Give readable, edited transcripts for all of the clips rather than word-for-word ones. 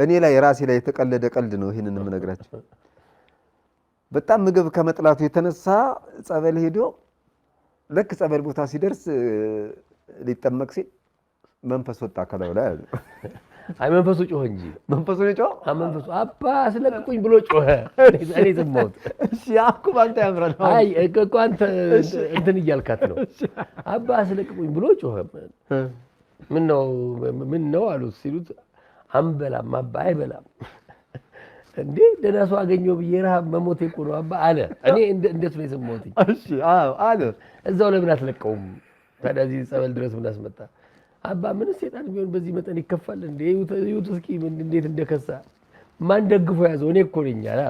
እኔ ላይ ራሴ ላይ የተቀለደ ቀልድ ነው ይሄንን የምነግራቸው። በጣም ምግብ ከመጥላቱ የተነሳ ጸበል ሄዶ ልክ ጸበል ቦታ ሲደርስ ሊጠመቅ ሲል መንፈስ ወጣ ከላዩ ላይ አሉ። አይ መንፈሱ ጮኸ እንጂ። መንፈሱ ነው የጮኸው? መንፈሱ አባ አስለቅቁኝ ብሎ ጮኸ። እኔ ሰማሁት። እሺ አኩ ባንተ ያምራል። አይ እኮ አንተ እንትን እያልካት ነው። አባ አስለቅቁኝ ብሎ ጮኸ። ምን ነው ምን ነው አሉት። ሲሉት አንበላም አባ አይበላም። እንዴ ደህና ሰው አገኘሁ ብዬ ረሃብ መሞቴ እኮ ነው አባ አለ። እኔ እንደሱ ነው የሰማሁት። እሺ አዎ አለ። እዛው ለምን አትለቀውም ታዲያ እዚህ ጸበል ድረስ ምን አስመጣ? አባ ምንስ ሴጣን ቢሆን በዚህ መጠን ይከፋል እንዴ? እዩት እስኪ እንዴት እንደከሳ። ማን ደግፎ ያዘው? እኔ እኮ ነኝ አለ።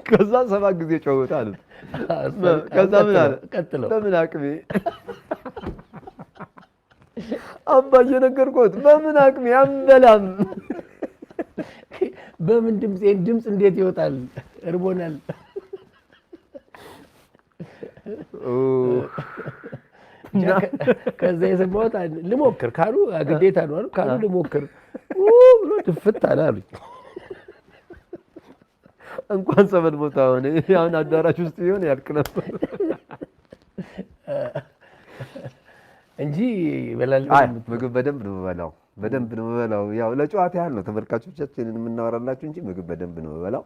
ከዛ 7 ጊዜ ጮኸት አሉት። ከዛ ምን አለ? ቀጥለው። በምን አቅሜ አባ እየነገርኩት በምን አቅሜ አንበላም። በምን ድምጽ ድምጽ እንዴት ይወጣል? እርቦናል። ከዛ የሰማሁት ልሞክር ካሉ ግዴታ ነው አሉ። ካሉ ልሞክር ብሎ ድፍት አለ አሉኝ። እንኳን ጸበል ቦታ ሆነ አሁን አዳራሽ ውስጥ ቢሆን ያልቅ ነበር እንጂ ይበላል። አይ ምግብ በደንብ ነው የምበላው፣ በደንብ ነው የምበላው። ያው ለጨዋታ ያህል ነው ተመልካቾቻችንን የምናወራላችሁ እንጂ ምግብ በደንብ ነው የምበላው።